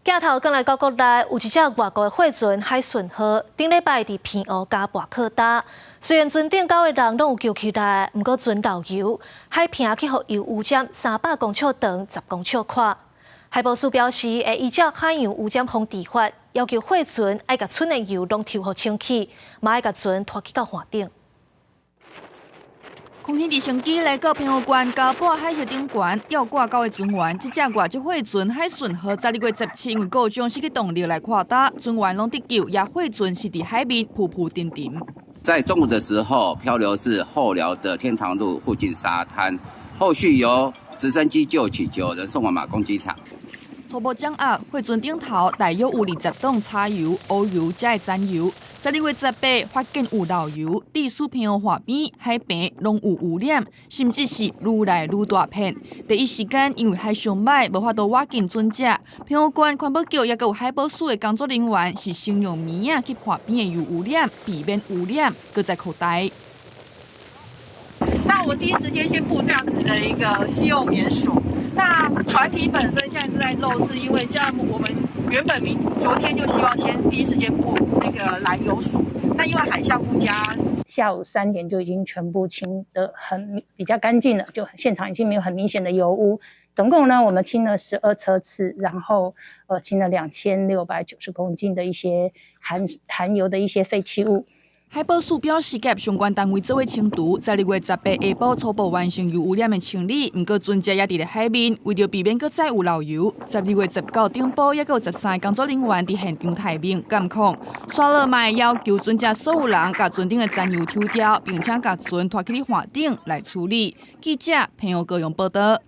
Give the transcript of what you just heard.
鏡頭轉來到國內，有一隻外國的貨船海順號，頂禮拜佇澎湖加跋靠礁。雖然船頂九个人攏有救起來，毋過船漏油，海坪去予油污染300公尺長、10公尺寬。海保署表示，會依照海洋污染防治法，要求貨船愛共船的油攏抽予清氣，嘛愛共船拖去到岸頂。空天直升機來到澎湖縣加跋海峽頂懸，吊掛九个船員。這隻外籍貨船海順號12月17因為故障失去動力來靠礁，船員攏得救，也貨船是佇海面浮浮沉沉。在中午的時候，漂流至後寮的天堂路附近沙灘，後續由直升機救起9人送往馬公機場。初步掌握，貨船頂頭大約有20噸柴油、烏油遮的殘油。12月18發現有漏油，致使澎湖岸邊海坪攏有污染，甚至是愈來愈大片。第一時間因為海相䆀，無法度倚近船隻。澎湖縣環保局也閣有海保署的工作人員是先用棉仔去破邊的油污染，避免污染閣再擴大。那我們第一時間先佈這樣子的一個吸油棉索。那船體本身現在正在漏，是因為像我們原本明昨天就希望先第一時間佈那個攔油索，那因為海象不佳，下午3點就已經全部清得很比較乾淨了，就現場已經沒有很明顯的油污。總共呢，我們清了12車次，然後清了2690公斤的一些含油的一些廢棄物。海保署表示，佮相關單位做伙清除，12月18下晡初步完成油污染的清理。毋過船隻也佇咧海面，為著避免閣再有漏油，12月19頂晡猶閣有13个工作人員佇現場待命監控。煞落嘛會要求船隻所有人共船頂的殘油抽掉，並且共船拖去咧岸頂來處理。記者彭友高雄報道。